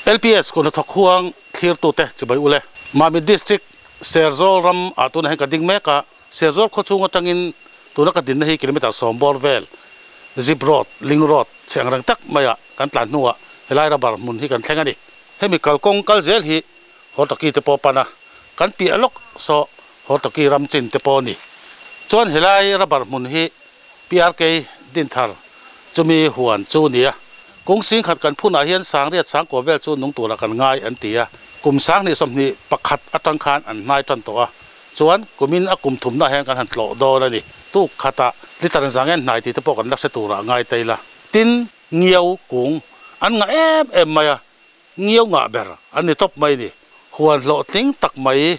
LPS kut hnathawk huang thlirtute chibai ule. Mamit District Serzawl ram ah tunah hian ka ding mek a, Serzawl khawchhung atangin tuna ka dinna hi kilometre sawm bawr vel Zip Road, Link Road chhe ang reng tak maiah kan tlan hnuah helai rubber hmun hi kan thleng a ni. Hemi kalkawng kal zel hi Hortoki te pawh pan a, kan piah lawk saw Hortoki ram chin te pawh a ni. Chuan helai rubber hmun hi PRK Dinthar chumi huan chu nia. Kung singkhat kan phunah hian sangriat sangkaw vel chu nung turah kan ngai an ti a. Kum sanghnih 21 atang khan an hnai tan tawh a. Chuan kumin a kum thumnaah hian kan han tlawh dawn a ni. Tuk khatah liter zangen hnai tih te pawh kan la hre turah ngai ta ila. Tin, ngiau kung an ngah em em mai a. Ngiau ngah ber an ni tawp mai ni. Huan hlawhtling tak mai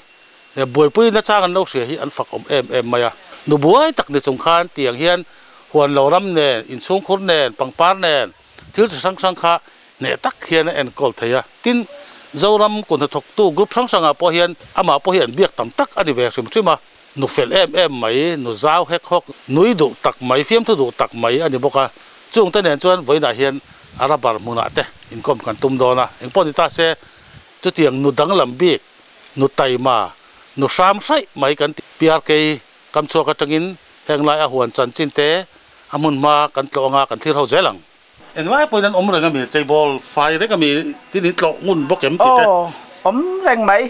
buaipui nachang an lo hria hi an fak awm em em mai a. Nu buai tak ni chung khan tiang hian huan lo ram nen, inchhungkhur nen, pangpar nen thil chi hrang hrang kha hneh tak hian a enkawl thei a. Tin, Zoram kut hnathawktu group hrang hrangah pawh hian amah pawh hi an biak tam tak a ni ve hrim hrim a. Nu fel em em mai, nu zau hek hawk, nui duh tak mai, fiamthu duh tak mai a ni bawk a. Chungte nen chuan vawiinah hian a rubber hmunah te inkawm kan tum dawn a. Engpawh ni ta se, chutiang nu danglam bik, nu taima, nu hram hraih mai kan ti. PRK kam chhuak atangin heng lai a huan chanchin te a hmun hma kan tlawh anga kan thlir ho zel ang. Englai pawhin an awm reng a mi, cheibawl fai reng a mi tin in tlawh ngun bawk em tih te. Aw, awm reng mai.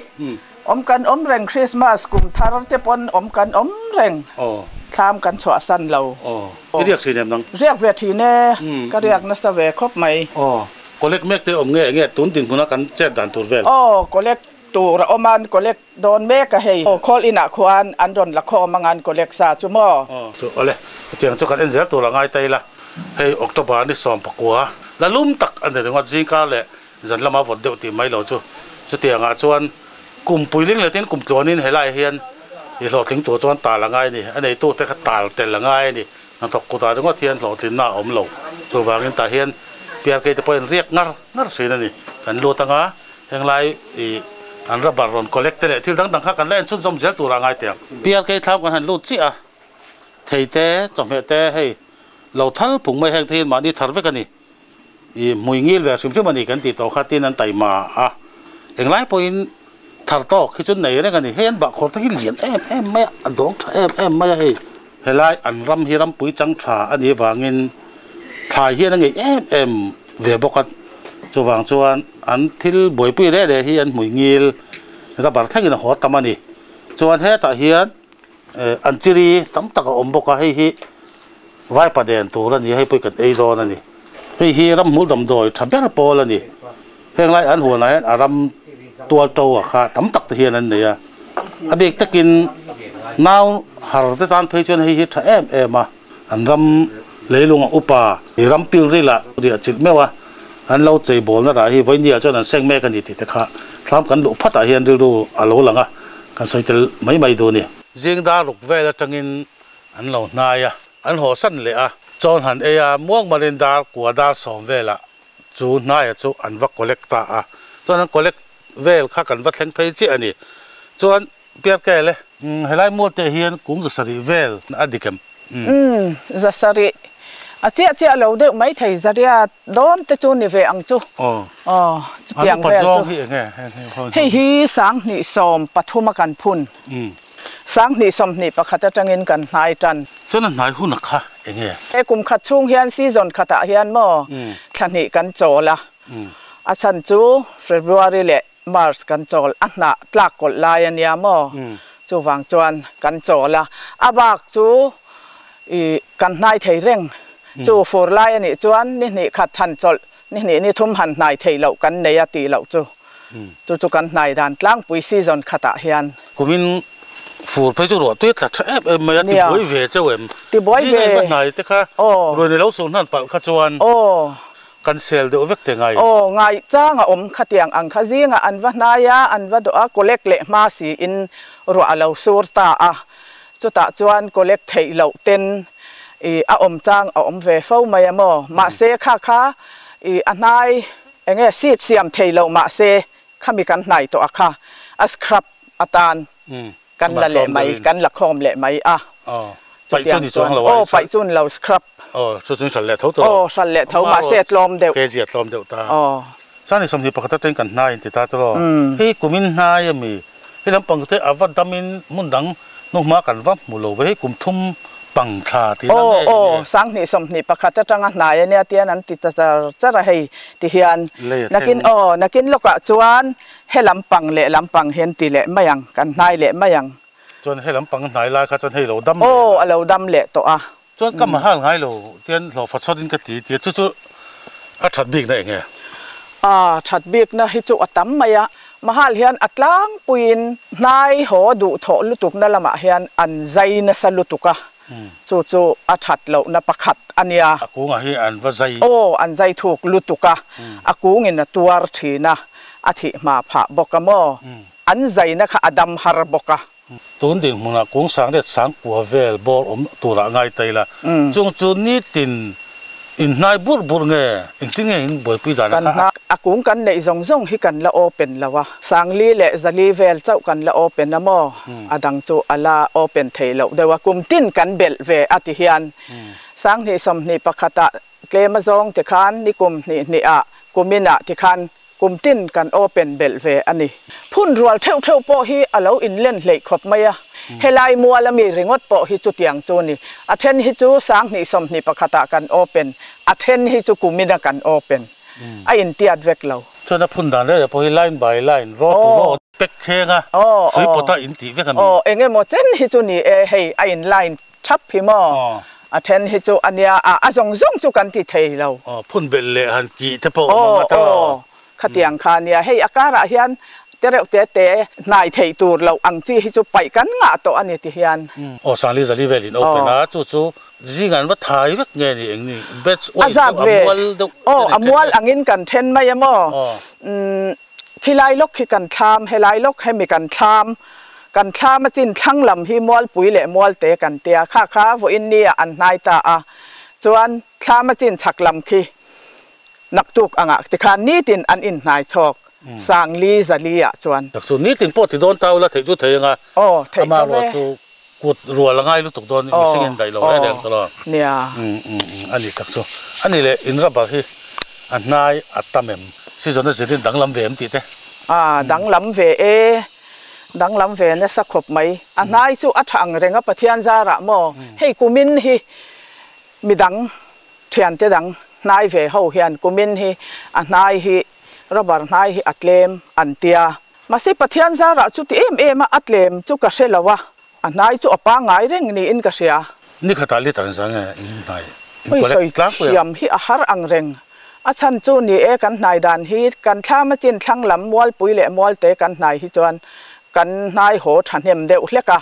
Awm kan awm reng Christmas kum thar te pawn awm kan awm reng. Aw. Thlam kan chhuah san lo. Aw, i riak thin em nang? Riak ve thin e, ka riak nasa ve khawp mai. Aw, collect mek te awm nge enge tun dinhmuna kan chet dan tur vel? Aw, collect tur a awm a, an collect dawn mek a hei. Aw, khawl inah khuan an rawn la khawm ang an collect sa chu maw? Aw, chu awle, hetiang chu kan en zel tur a ngai ta ila, hei October ni 19 la lum tak a ni ringawt zingkar leh zan lama vawt deuh tih mai lo chu. Chutiangah chuan kum puiling leh tin kum tluanin helaiah hian i hlawhtling tur chuan tal a ngai a ni. A neitute kha tal tel a ngai a ni. Hnathawk kutah ringawt hian hlawhtlinna a awm lo. Chuvangin tah hian PRK te pawhin riak ngar ngar thin a ni. Kan lut anga henglai i an rubber rawn collect te leh thil dang dang kha kan la en chhunzawm zel turah a ngai teh ang. PRK thlam kan han lut chiah a, thei te, chawhmeh te hei lo thal phung mai heng te hian mahni thar vek a ni. I hmui ngil ve hrim hrim a ni kan tih tawh kha tin an taima a, englai pawhin thar tawk hi chu nei reng a ni. Hei an bahkhawr te hi lian em em mai a, a dawng tha em em mai a hei. Helai an ram hi rampui chang tha a nih avangin thlai hian a ngeih em em ve bawk a, chuvang chuan an thil buaipui leh leh hi an hmui ngil rubber thlengin a haw tam a ni. Chuan hetah hian an chiri tam tak a awm bawk a, hei hi Vaipa den tur a ni a, hei pawh hi kan ei dawn a ni. Hei hi ramhmul damdawi tha ber pawl a ni. Heng lai an huanah hian a ram tual to a kha tam tak te hian an nei a. A bik takin nau har te tan phei chuan hei hi tha em em a. An ram leilunga upa i ram pilril ah riah chilh meuh a, an lo chei bawlna rah hi vawinia chuan an seng mek a ni tih te kha thlam kan luh phatah hian rilru a lo lang a, kan sawi tel mai mai duh a ni. Zing dar ruk vel atangin An lo hnai a, an haw san leh a, chawn han ei a, muangmarin dar kua dar sawm velah chu hnaia chu an va collect ta a, chuan an collect vel kha kan va thleng phei chiah a ni. Chuan Piarkele, helai mual te hian kung zasarih vel a dik em? Umm, zasarih a chiah chiah lo deuh mai thei, zaria dawn te chu ni ve ang chu. Aw, Aw, chutiang an upat vel chu. zawng hi enge? Hei hi 2013 a kan phun. 2021 atangin kan hnai tan. Chuan a hnai hun a kha enge? He kum khat chhung hian season khatah hian maw thla hnih kan chawl a, a chhan chu February leh March kan chawl a hnah tlak kawlh lai a nia maw, chuvang chuan kan chawl a, a bak chu i kan hnai thei reng, chu fur lai a nih chuan ni hnih khat han chawlh Ni hnih ni thum han hnai theih loh kan nei a tih loh chu chu chu kan hnai dan tlangpui season khatah hian. Kumin fur phei chu ruah tui a tla tha em em mai a, tibuai ve cheu em? Tibuai ve. Zinga in va hnai te kha ruah ni lo sur hnan palh kha chuan kan sel deuh vek te ngai em? Aw, ngai chang a awm khatiang ang kha zinga an va hnai a, an va dawh a, collect leh hma siin ruah a lo sur ta a, Chutah chuan collect theih loh ten i a awm chang a awm ve fo mai a maw? Mahse kha kha i a hnai eng nge seat siam thei loh mahse khami kan hnai tawh a kha a scrub atan kan la leh mai kan la khawm leh mai a. Chutiang chuan aw paih chu ni lo scrub. Aw chu chu hral leh tho tawh. Aw hral leh tho mahse a tlawm deuh. Kg a tlawm deuh ta. Aw. Sani 21 atangin kan hnai in ti ta tawh. Hei kumin hnai ami hei lampang te a va damin hmun dang hnuhma kan va hmu lo ve hei kum thum pang thla tih na nge Aw aw 2021 atanga hnai ania tian an ti ta char char a hei ti hian nakin aw nakin lawkah chuan he lampang leh lampang hi an ti leh mai ang kan hnai leh mai ang. Chuan he lampang hnai lai kha chuan hei lo dam leh Aw a lo dam leh tawh a. Chuan ka mahal ngai lo tian hlawhfa chawtin ka ti tia chu chu a that bikna eng nge? A that bikna hi chu a tam mai a, mahal hian a tlangpuiin hnai haw duhthawh lutukna lamah hian an zai nasa lutuk a, chu chu a that lohna pakhat a nia. A kungah hi an va zai. Aw, an zai thuk lutuk a, a kungin a tuar thin a, a thih hma phah bawk a maw? An zaina kha a dam har bawk a. Tun dinhmunah kung sang let sang kua vel bawr awm turah ngai ta ila, chung chu nitin inhnai burh burh nge engtin nge in buaipui dan a kha? A kung kan neih zawng zawng hi kan la open lo a, sangli leh zali vel chauh kan la open a maw? A dang chu a la open thei loh deuh a, kum tin kan belh ve a ti hian 2021ah Tlem a zawng ti khan ni kum hnih hnih ah kum in ah ti khan kum tin kan open belh ve a ni. Phun rual theuh theuh pawh hi a lo in len hleih khawp mai a, helai mual a mi ringawt pawh hi chutiang chu ni. A then hi chu 2021 ah kan open, a then hi chu kum in a kan open. A in tiat vek lo. Chuan a phun dan reng pawh hi line by line, row to row pek kheng a, sui pawt a in tih vek a mi. Aw, eng emaw chen hi chu ni e, hei a in line Thap hi maw? A then hi chu a nia a, a zawng zawng chu kan ti thei lo. Aw, phun belh leh han kih te pawh awm ang a ta lo. Aw, khatiang kha a nia. Hei a karah hian te reuh te te hnai theih tur loh ang chi hi chu paih kan ngah tawh a ni ti hian. Aw, Sangli Zali velin open a, chu chu zing an va thai vek nge ni eng ni? Batch wise deuh, a mual deuh te ni then. Aw, a mual angin kan then mai a maw? Umm. Khilai lawk khi kan thlam, helai lawk hemi kan thlam, kan thlam a chin thlang lam hi Mualpui leh Mualte kan tia, kha kha vawiin ni ah an hnai ta a, chuan thlam a chin chhak lam khi naktuk angah tikhan nitin an inhnai chhawk, Sangli Zali ah chuan. Tak chu nitin pawh ti dawn ta ula theih chu thei anga, ama ruah chu kut rual a ngai lutuk dawn mihring in daih lo reng reng tawh lo. Nia. A ni tak chu. A ni leh in rubber hi a hnai a tam em? Season a zirin danglam ve em tih te? A danglam ve e. Danglam ve nasa khawp mai. A hnai chu a tha ang reng a Pathian zarah maw? Hei kumin hi midang Thiante dang hnai ve ho hian kumin hi a hnai hi rubber hnai hi a tlem an tia. Mahse Pathian zarah chuti em em a a tlem chu ka hre lo a, a hnai chu a pangngai reng niin ka hria. Ni khatah liter an zang e in hnai in collect tlangpui a. Thiam hi a har ang reng. A chhan chu ni e kan hnai dan hi kan thlam a chin thlang lam Mualpui leh Mualte kan hnai hi chuan kan hnai haw thahnem deuh hlek a,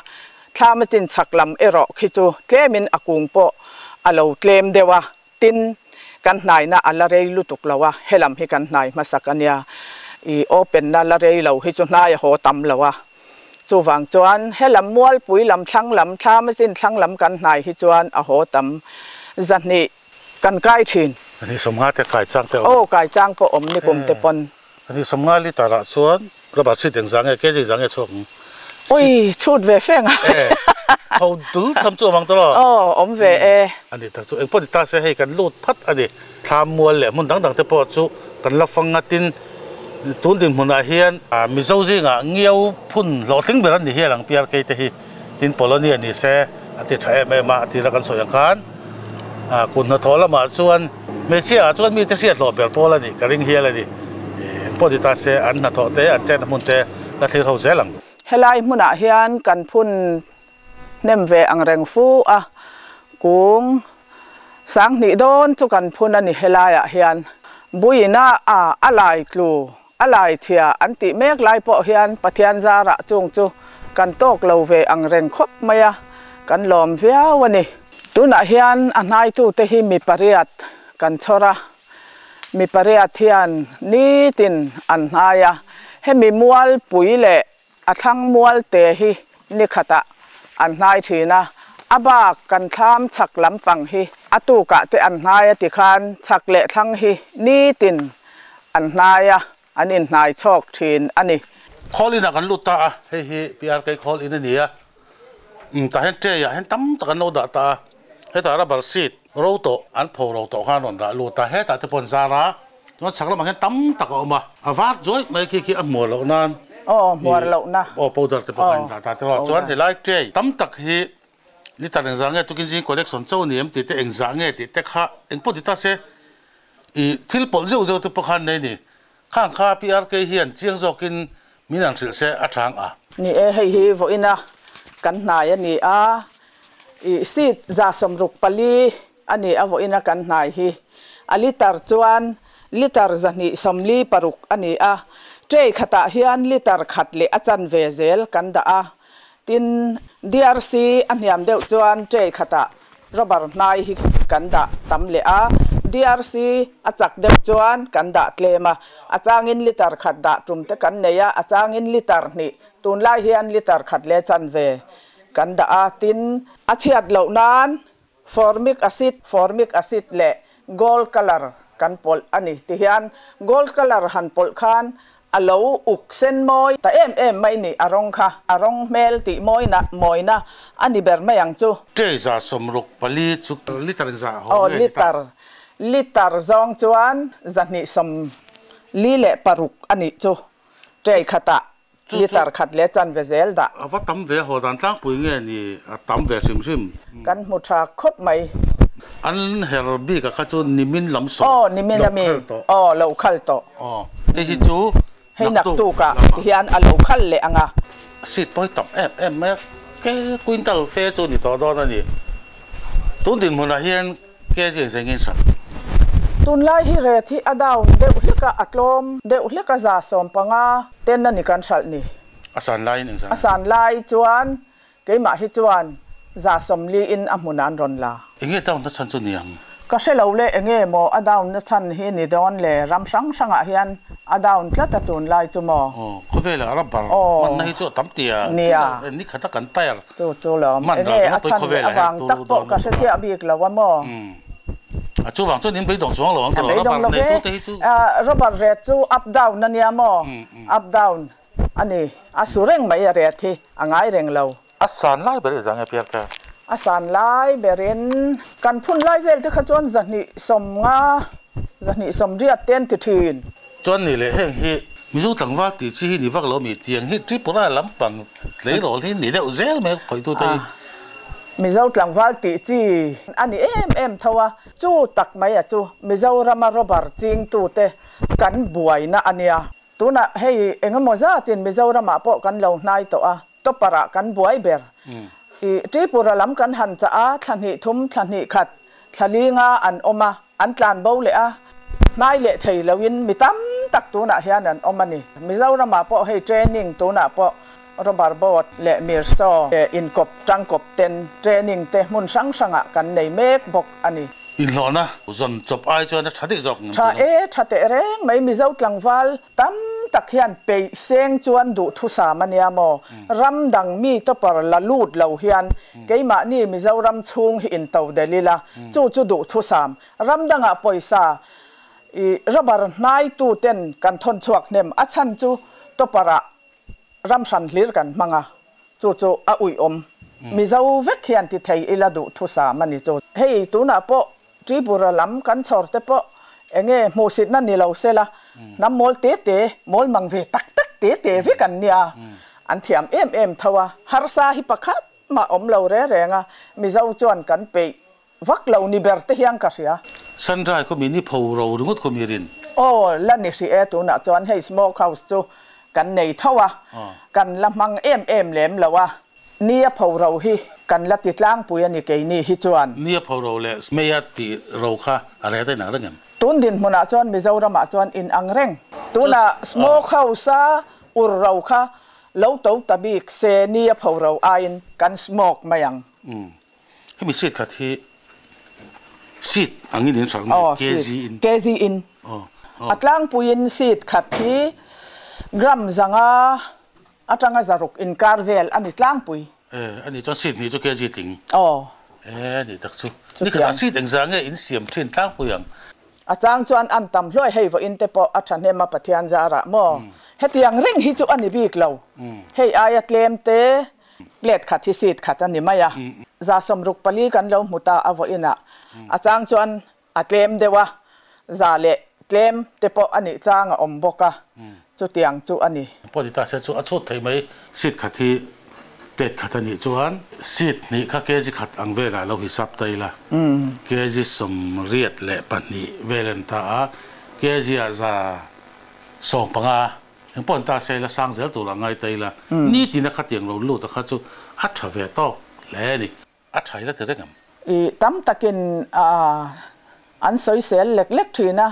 Thlam a chin chhak lam erawh khi chu tlemin a kung pawh a lo tlem deuh a, tin, kan hnaina a la rei lutuk lo a, helam hi kan hnai hmasak a nia, i open na la rei lo hi chu hnai a haw tam lo a, chuvang chuan helam Mualpui lam thlang lam thlam a chin thlang lam kan hnai hi chuan a haw tam zahnih kan kai thin. Ani 50 te kai chang te awm. Aw kai chang pawh awm ni kum te pawn. Ani 50 litre ah chuan rubber chhit eng zang nge kg zang nge chhuak ang. Ui chhut ve feng a. E tho dul tham chu awm ang tawh. Aw awm ve e. Ani tak chu eng pawh ni ta se hei kan lut phat ani. Thlam mual leh hmun dang dang te pawh chu kan la fang ngatin tun dinhmunah hian Mizo zingah ngiau phun hlawhtling ber an ni hial ang PRK te hi. Tin Polonia ni se a ti tha em em a, a tira kan sawi ang khan kut hnathawh lamah chuan hmeichhia ah chuan mite hriat hlawh ber pawl a nih ka ring hial a ni. Eng pawh ni ta se an hnathawh te an chenna hmun te la thlir ho zel ang. Helai hmunah hian kan phun hnem ve ang reng fu a, kung 2000 dawn chu kan phun a ni helaiah hian. Buina a lai tlu A lai chhia an tih mek lai pawh hian Pathian zarah chung chu kan tawk lo ve ang reng khawp mai a, kan lawm viau a ni. Tunah hian a hnaitute hi mi pariat kan chhawr a, mi pariat hian nitin an hnai a, hemi mualpui leh A thlang mual te hi ni khatah an hnai thin a, a bak kan thlam chhak lampang hi a tukah te an hnai a ti khan chhak leh thlang hi nitin an hnai a, an inhnai chhawk thin a ni. Khawl inah kan lut ta a, hei hi PRK khawl in a ni a, umm tah hian tray ah hian tam tak an lo dah ta a, hetah rubber seat ro tawh an pho ro tawh khan rawn dah lut a, hetah te pawh an zar a. Chuan chhak lamah hian tam tak a awm a, a var zuai mai khi khi a hmuar loh nan Aw, hmuar loh na. Aw, powder te pawh a indah ta tiraw. Chuan helai tray tam tak hi liter engzah nge tukin zing collection cho ni em tih te engzah nge tih te kha engpawh ti ta se ih thil pawlh zeuh zeuh te pawh khan nei ni. Khang kha PRK hian chiang zawkin min han hrilh se a chang a. Ni e, hei hi vawiina kan hnai a ni a, ih seat 164 a ni a vawiina kan hnai hi. A litre chuan litre 246 a ni a, tray khatah hian litre khat leh a chanve zel kan dah a, Tin, DRC a hniam deuh chuan tray khatah rubber hnai hi kan dah tam leh a, DRC a chak deuh chuan kan dah tlem a, a changin litre khat dah tum te kan nei a, a changin litre hnih, tunlai hian litre khat leh chanve kan dah a, tin, a chhiat loh nan Formic acid, Formic acid leh gold colour kan pawlh a ni. Tihian gold colour han pawlh khan a lo uk sen mawi ta em em mai ni, a rawng kha a rawng hmel tih mawina mawina a ni ber mai ang chu. Tray 164 chu litre in za haw nge ni ta? Aw litre, litre zawng chuan 246 a nih chu tray khatah Litre khat leh chanve zel dah. A va tam ve haw dan tlangpui nge ni a tam ve hrim hrim. Kan hmu tha khawp mai. An her bik a kha chu nimin lam saw Aw nimin lo ami khal tawh. Aw lo khal tawh. Aw hei hi chu Hei naktuk ah ti hian a lo khal leh ang a. Seat pawh hi tam em em mai a, ke quintal fe chu ni tawh dawn a ni. Tun dinhmunah hian Kg in zeng in hrang. Tunlai hi ret hi a down deuh hlek a, a tlawm deuh hlek a 150 ten a ni kan hralh ni. A san laiin eng zan? A san lai chuan keimah hi chuan 140 in a hmun an rawn la. Enge down na chhan chu ni ang? Ka hre lo le, enge maw a down na chhan hi ni dawn le, ram hrang hrangah hian a down tlat a tunlai chu maw? Aw, khawvelah rubber hmanna hi chu a tam tia, ni khata kan tyre Chu chu lo awm. Enge a chhan leh avang tak pawh ka hre chiah bik lo a maw? A chuvang chuan in beidawng chuang lo ang tiraw? Rubber nei tute hi chu. Rubber ret chu up down a nia maw? Up down a ni. A su reng mai a ret hi a ngai reng lo. A san lai ber i zang e Piarka? A san lai berin kan phun lai vel te kha chuan 250, 280 te an ti thin. Chuan ni leh heng hi Mizo tlangval tih chi hi ni vak lo mi tiang hi Tripura lampang tleirawl hi ni deuh zel mai khawitute hi. Mizo tlangval tih chi a ni em em tho a, chu tak mai a chu Mizorama rubber chingtute kan buaina a nia. Tunah hei engemaw zatin Mizoramah pawh kan lo hnai tawh a, topper ah kan buai ber. I Tripura lam kan han chah a, thla hnih thum, thla hnih khat, thla linga an awm a, an tlan bo leh a, hnai leh thei loin mi tam tak tunah hian an awm a ni. Mizoramah pawh hei training tunah pawh rubber boat leh mirsaw inkawp tangkawp ten training te hmun hrang hrangah kan nei mek bawk a ni. Inhlawhna zawn chawp ai chuan a tha daih zawk ngam Tha e, tha teh reng mai Mizo tlangval tam tak hian peih seng chuan duhthusam a nia maw? Ram dang mi topper la lut lo hian keimahni Mizoram chhung hi into del ila, chu chu duhthusam. Ram dangah pawisa i rubber hnaitu ten kan thawn chhuak hnem a chhan chu topper ah ram hran hlir kan hmang a, chu chu a uiawm. Mizo vek hian ti thei ila duhthusam a ni chu. Hei tunah pawh Tripura lam kan chhawr te pawh enge hmuhsitna ni lo sela, hnam mawl te te, mawl mang ve tak tak te te vek an nia, an thiam em em tho a, harsa hi pakhat mah awm lo re reng a, Mizo chuan kan peih vak lo ni ber te hian ka hria. Sandrai khaw mi ni pho ro ringawt khaw mi rin. Aw, la ni hrih e, tunah chuan hei smoke house chu kan nei tho a, kan la hmang em em lem lo a, Ni a pho ro hi kan la ti tlangpui a ni keini hi chuan. Ni a pho ro leh mei a ti ro kha a ret a inang reng em? Tun dinhmunah chuan Mizoramah chuan inang reng. Tunah smoke house a ur ro kha lo to ta bik se ni a pho ro aiin kan smoke mai ang. Umm. Hemi seat khat hi seat angin in hralh nge kg in? Kg in. A tlangpuiin seat khat hi gram 500 Atanga 600 inkar vel a ni tlangpui. E, a ni chuan seat hnih chu kg tling. Aw. E, a ni tak chu. Ni khatah seat engzah nge in siam thin tlangpui ang? A chang chuan an tam hluai hei vawiin te pawh a thahnem a Pathian zarah maw? Hetiang reng hi chu a ni bik lo. Hei aia tlem te plate khat hi seat khat a ni mai a. 64 kan lo hmu ta a vawiinah. A chang chuan A tlem deuh a, tlem te pawh a nih chang a awm bawk a, chutiang chu a ni. Pawh ni ta se chu a chhut thei mai. Seat khat hi plate khat a nih chuan seat hnih kha kg khat ang velah lo hisap ta ila, kg 82 vel a ni ta a, kg ah 115 engpawh ni ta se ila sang zel tur a ngai ta ila, nitin a khatiang lo lut a kha chu a tha ve tawk hle a ni. A tha ila ti reng em? I tam takin an sawisel lek lek thin a,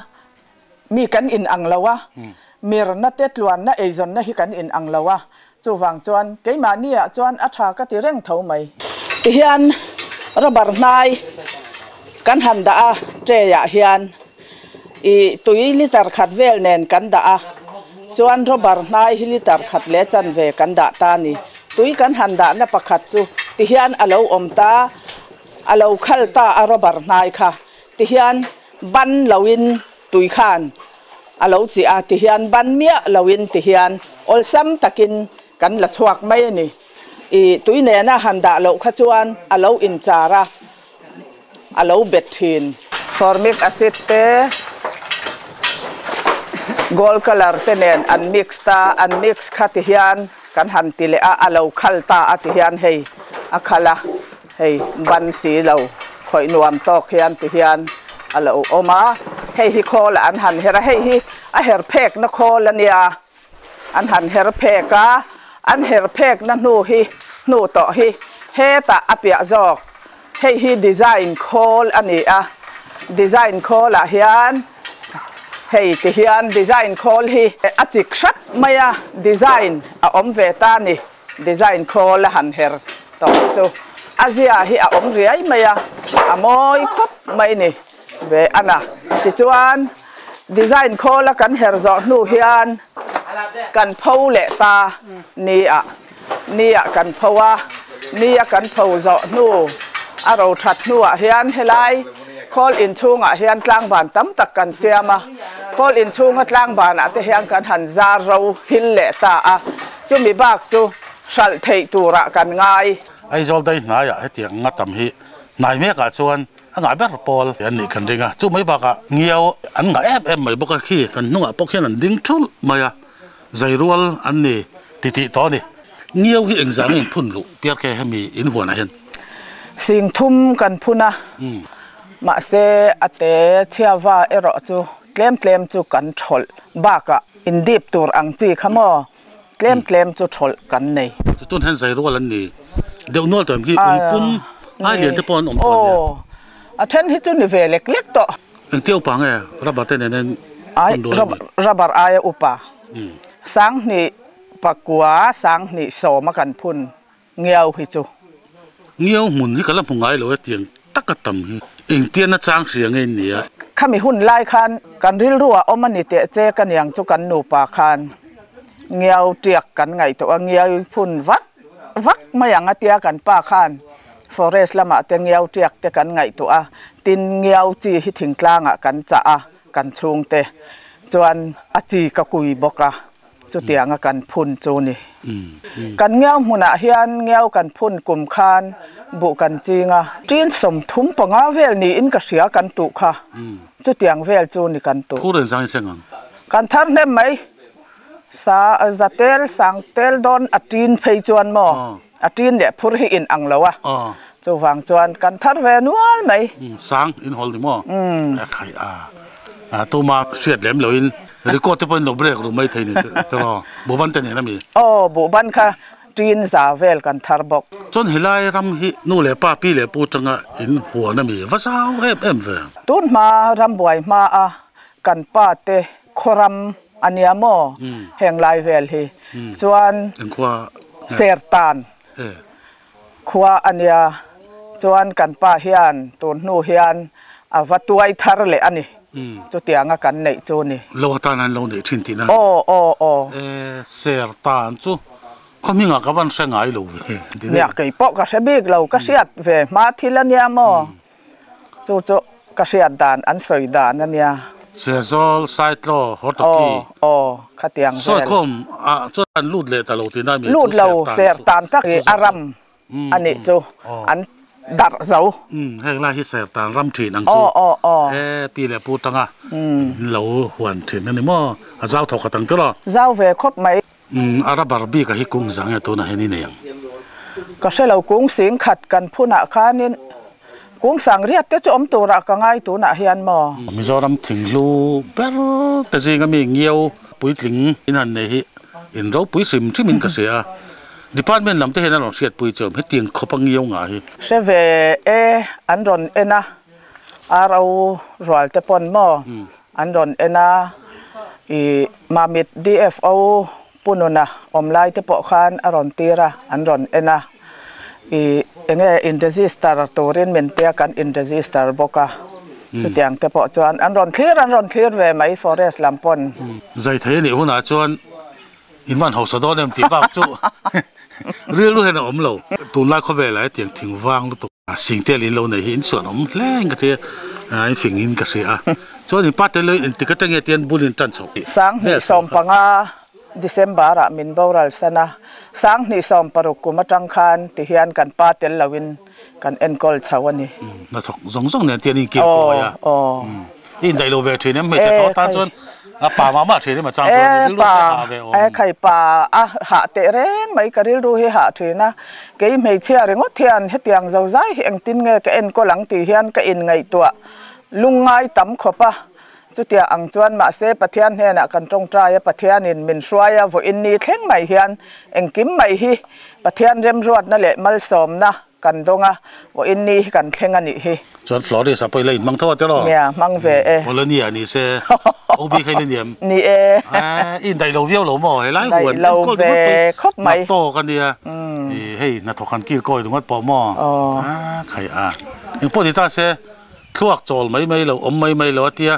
mi kan in ang lo a, mirna te tluanna eizawnna hi kan in ang lo a, chuvang chuan keimahni ah chuan a tha ka ti reng tho mai. Tihian rubber hnai kan han dah a, tray ah hian i tui litre khat vel nen kan dah a, chuan rubber hnai hi litre khat leh chanve kan dah ta a ni. Tui kan han dahna pakhat chu tihian a lo awm ta, a lo khal ta a rubber hnai kha tihian ban loin tui khan a lo chiah a, tihian ban miah loin tihian awlsam takin kan la chhuak mai a ni. I tui nena han dah loh kha chuan a lo inchar a, a lo bet thin. Formic acid te gold color te nen an mix ta, an mix kha ti hian kan han ti leh a, a lo khal ta a ti hian hei a khal a, hei ban si lo khawih nuam tawk hian ti hian a lo awm a, hei hi khawl ah an han her a, hei hi a her phek na khawl a nia. An han her phek a, an her phekna hnu hi hnu tawh hi hetah a piah zawk. Hei hi design khawl a ni a, design khawlah hian hei ti hian design khawl hi a chik hrap mai a, design a awm ve ta a ni. Design khawl a han her tawh hi chu a zia hi a awm riai mai a, a mawi khawp mai ni ve a na. Tichuan design khawl a kan her zawh hnu hian kan pho leh ta ni ah ni ah kan pho a, ni a kan pho zawh hnu a ro that hnu ah hian helai khawl inchhungah hian tlangban tam tak kan siam a, khawl inchhunga tlangban ah te hian kan han zar ro hil leh ta a. Chumi bak chu hralh theih turah kan ngai. Aizawl dai hnaiah hetiang nga tam hi hnai mekah chuan a ngah ber pawl an nih kan ring a, chu mai bakah ngiau an ngah em em mai bawk a, khi kan hnungah pawh khian an ding thulh mai a, zai rual an ni ti tih tawh a ni. Ngiau hi engzah nge in phun luh piar ke hemi in huanah hian? Sing thum kan phun a, mahse a te chhiava erawh chu tlem tlem chu kan thawlh bakah In dip tur ang chi kha maw? Tlem tlem chu tholh kan nei. Chutun hian zai rual an ni deuh nual tawh em khi ui pum ai lian te pawh an awm tawh ania. Aw, a then hi chu ni ve lek lek tawh. Engtia upa nge rubber te nen hian hun rual an ni? Rubber aia upa 2009 2010 a kan phun Ngiau hi chu. Ngiau hmun hi ka la hmu ngai lo e tiang taka tam hi. Engtia na chang hria nge in nia. Khami hun lai khan kan rilru ah awm a ni teh che ka niang chu kan nupa khan ngiau tiak kan ngaihtuah a, ngiau phun vak vak mai ang a tia kan pa khan forest lamah te ngiau tiak te kan ngaihtuah a, tin ngiau chi hi thingtlang ah kan chah a kan chhungte chuan a chi ka kui bawk a. Chutianga kan phun chu ni. Kan ngiau hmunah hian ngiau kan phun kum khan buh kan ching a. Tin 35 vel niin ka hria kan tuh kha. Chutiang vel chu ni kan tuh. Phur engzang in seng ang? Kan thar hnem mai. Sa za tel sang tel dawn a tin phei chuan maw? A tin leh phur hi in ang lo a. Chuvang chuan kan thar ve nual mai. Sang in hawl ni maw? A khai a. Tuma hriat lem loin record te pawhin lo break ru mai thei ni tiraw? Buhban te nen a mi? Aw, buhban kha tin za vel kan thar bawk. Chuan helai ram hi nu leh pa, pi leh pu tanga in huan a mi? Va zau em em ve. Tun hma ram buai hma a kan pa te khaw ram a nia maw? Heng lai vel hi chuan Sertan khua a nia chuan kan pa hian tun hnu hian a va tuai thar leh a ni chutianga kan neih chu ni. Lo atan an lo neih thin tihna. Aw aw aw. E Sertan chu khaw hmingah ka van hre ngai lo ve. Nia kei pawh ka hre bik lo ka hriat ve hma thil a nia maw? Chu chu ka hriat dan an sawi dan a nia. Serzawl, Saitlaw, Hortoki. Aw, aw, khatiang vel. Sawikhawm ah chuan an lut leh ta lo tihna mi chu Lut lo, Sertan tak hi a ram a nih chu. An darh zo. Umm heng lai hi sertan ram thin ang chu. Aw aw aw. E pi leh pu tanga in lo huan thin a ni maw? A zau thawk khat ang tiraw? Zau ve khawp mai. Umm a rubber bik a hi kung zang nge tunah hian i nei ang? Ka hre lo kung sing khat kan phunah khanin kung sang riat te chu awm turah ka ngai tunah hian maw? Mizoram thinghlu ber te zinga mi ngiau puitling in han nei hi in ropui hrim hrim in ka hria a. Department lam te hian a rawn hriatpui chu awm hetiang khawp a ngiau ngah hi. Hre ve e, an rawn en a, RO rual te pawn maw an rawn en a, i Mamit DFO Pu Nuna awm lai te pawh khan a rawn tir a, an rawn en a, i enge in register turin min tia kan in register bawk a, chutiang te pawh chuan an rawn thlir an rawn thlir ve mai forest lam pawn. Zai thei a nih hunah chuan In van hausa dawn em tih bak chu rilru hian a awm lo. Tunlai khawvelah hetiang thing vang lutuk singtel in lo nei hi in chhuan awm hle in ka hria a, in fing in ka hria a. Chuan in pa tel lo in tik atang nge tian bul in tan chho tih 2015 December ah min boral san a, 2016 kum atang khan ti hian kan pa tel lo in kan enkawl chho a ni. Hnathawk zawng zawng nen tian in kir kawi a. I indaih lo ve thin em? Hmeichhe tho tan chuan a pa mah mah thin em a chang chuan i rilru te hah ve awm. E khai pa a hah teh reng mai ka rilru hi hah thin a. Kei hmeichhia ringawt hian hetiang zozai hi engtin nge ka enkawl ang tih hian ka inngaihtuah lungngai tam khawp a. Chutiang ang chuan mahse Pathian hnenah kan tawngtai a, Pathianin min hruai a, vawiin ni thleng mai hian engkim mai hi Pathian remruatna leh malsawmna kan dawng a, vawiin ni hi kan thleng a nih hi. Chuan Florist a pawh i la inhmang tho a tiraw? Nia, hmang ve e. Polonia ni se, OB kha i la niam? Ni e. I indaih lo viau lo maw? Helai huan enkawl ringawt pawh hi hna tawk a nia. Hei hnathawk han kilkawi ringawt pawh maw? Khai a, engpawh ni ta se. Thluak chawl mai mai lo, awm mai mai lo a tia,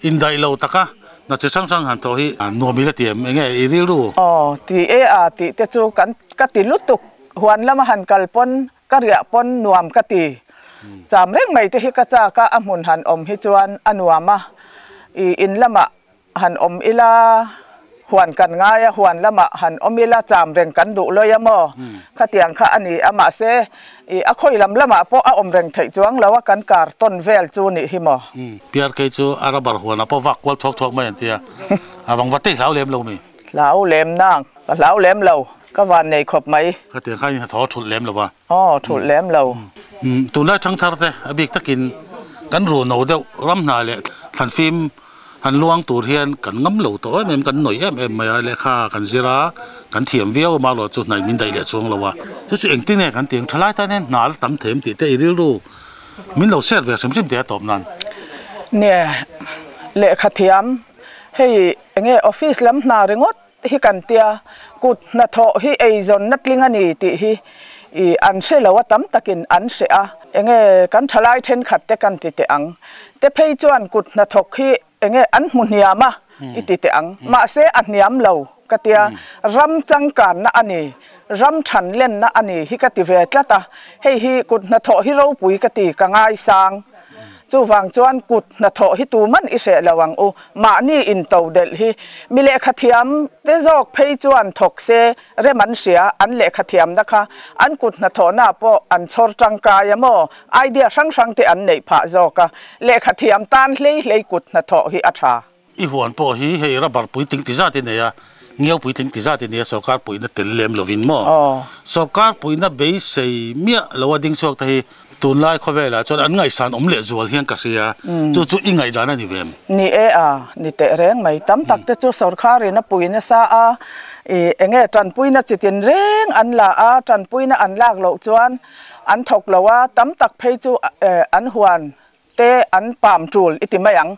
indaih lo taka hna chi hrang hrang han thawh hi nuam ila ti em? Enge i rilru? Aw, ti e a tih te chu kan ka ti lutuk, huan lama han kal pawn, ka riah pawn nuam ka ti. Cham reng mai te hi ka chak a, a hmun han awm hi chuan a nuam a, i in lamah Han awm ila, huan kan ngai a, huan lamah han awm ila cham reng kan duh lawi a maw? Khatiang kha a ni a, mahse i a khawi lam lamah pawh a awm reng theih chuang lo a, kan kar tawn vel chu nih hi maw? PRK chu a rubber huanah pawh vak kual thuak thuak mai an ti a, a vang va te hlau lem lo mi? Hlau lem nang, ka hlau lem lo, ka van nei khawp mai. Khatiang khan in hnathawh a thulh lem lo va. Aw, thulh lem lo. Tunlai thangthar te a bik takin kan ruh no deuh ram hna leh thlanfim Han luang tur hian kan ngam lo tawh em em, kan nawih em em mai a, lehkha kan zir a, kan thiam viau a, mahlo chu hnaih min daih leh chuang lo a. Chu chu engtin nge kan tih ang, thalai tan hian hna la tam thei em tih te i rilru min lo share ve hrim hrim teh a tawp nan. Nia, lehkha thiam, hei enge office lam hna ringawt hi kan tia, kut hnathawh hi eizawnna tling a ni tih hi i an hre lo a, tam takin an hre a, enge kan thalai thenkhat te kan ti teh ang te phei chuan kut hnathawk hi enge an hmu hniam a i ti teh ang, mahse a hniam lo ka tia, ram changkanna a ni, ram than lenna a ni hi ka ti ve tlat a, hei hi kut hnathawh hi ropui ka ti, ka ngaisang. Chuvang chuan kut hnathawh hi tuman i hreh lo ang u. Mahni into delh hi mi lehkhathiam te zawk phei chuan thawk se rem an hria, an lehkhathiamna kha an kut hnathawhna pawh an chhawr tangkai a maw? Idea hrang hrang te an neih phah zawk a, lehkhathiam tan hlei hlei kut hnathawh hi a tha. I huan pawh hi hei rubber puitling ti zat i nei a, ngiau puitling ti zat i nei a, sorkar puihna tel lem lovin maw? Sorkar puihna beisei miah lo a ding chhuak te hi tunlai khawvelah chuan an ngaihsan awm leh zual hian ka hria, chu chu i ngaihdan a ni ve em? Ni e a, ni teh reng mai. Tam tak te chu sorkarin a pui nasa a, i enge tanpuina chi tin reng an la a, tanpuina an lak loh chuan an thawk lo a, tam tak phei chu an huan te an pam tul i ti mai ang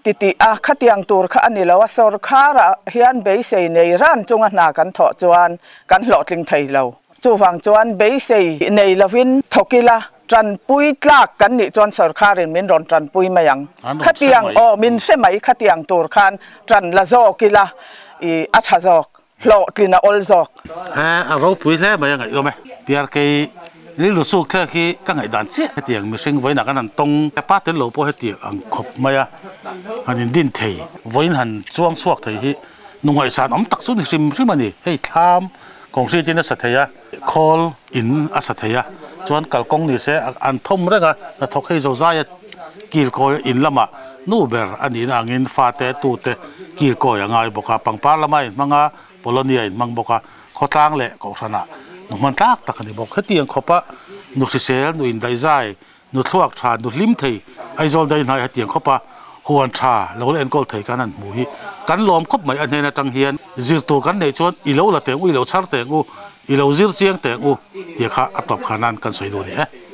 ti tih a, khatiang tur kha a ni lo a, sawrkharah hian beisei nei ran chunga hna kan thawh chuan kan hlawhtling thei lo. Chuvang chuan beisei nei lovin thawk ila tanpui tlak kan nih chuan sawrkharin min rawn tanpui mai ang. Khatiang aw min hre mai khatiang tur khan tan la zawk ila i a tha zawk. Hlawhtlin a awl zawk. He a ropui hle mai a ngaihawm e. PRK rilru suk thlek hi ka ngaihdan chiah hetiang mihring vawiinah kan han tawng pa tel lo pawh hetiang ang khawp mai a han indin thei vawiin han chuang chhuak thei hi nungaihsan awm tak chu ni hrim hrim a ni. Hei thlam concrete in a sa thei a, khawl in a sa thei a, Chuan kalkawng ni se an thawm reng a, hnathawk hei zo zaia kilkawi in lamah nu ber a nihna angin fate tute kilkawi a ngai bawk a, pangpar lama a inhmang a, Polonia a inhmang bawk a, khawtlang leh kohhranah nu hman tlak tak a ni bawk. Hetiang khawpa nu hrisel, nu indaihzai, nu thluak tha, nu hlim thei, Aizawl dai hnai hetiang khawpa huan tha lo la enkawl thei khan an hmu hi kan lawm khawp mai. A hnen atang hian zir tur kan neih chuan i lo la teng u, i lo chhar teng u, i lo zir chiang teng u tih kha a tawp kha nan kan sawi duh a ni e.